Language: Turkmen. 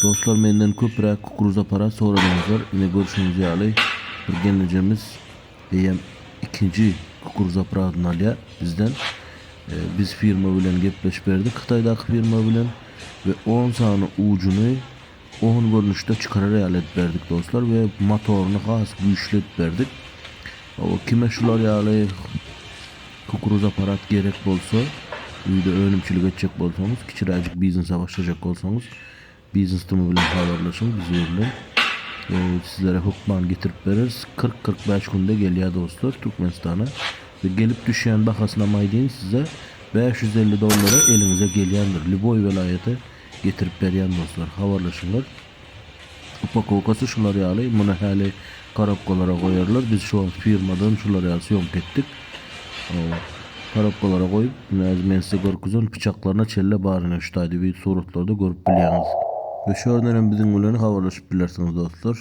Dostlar menden köpräk kukuruz aparat soradyňyzlar ine görşüňiz ýaly bir gelnejemiz eýýäm ikinji kukuruz aparatyny alýar bizden. Biz firma bilen gepleşip berdik Hytaýdaky firma bilen we on sany ujuny on görnüşde çykarar ýaly edip berdik dostlar we motoryny has güýçli edip berdik. Kime şular ýaly kukuruz aparat gerek bolsa, öýde önümçilik etjek bolsaňyz, kiçiräjik biznese başlajak bolsaňyz, biznes timi bilen habarlaşyň, biz bilen sizlere hökman getirip bereris. 40-45 günde gelýär dostlar Türkmenistana we gelip düşýän bahasynam aýdýyn size 550 dollara eliňize gelýändir. Lýuboý welaýata getirip berýän dostlar, habarlaşyňlar. Upakowkasy şular ýaly, muny häli korobkalara goýarlar. Biz şu wagt firmadan şular ýaly sýomka etdik. Korobkalara goýup, ine men size görkezen pyçaklaryna çelle bar ine şu taýda bir suratlarda görüp bilýäňiz. We şu ýerden hem biziň bilen habarlaşyp bilersiňiz dostlar.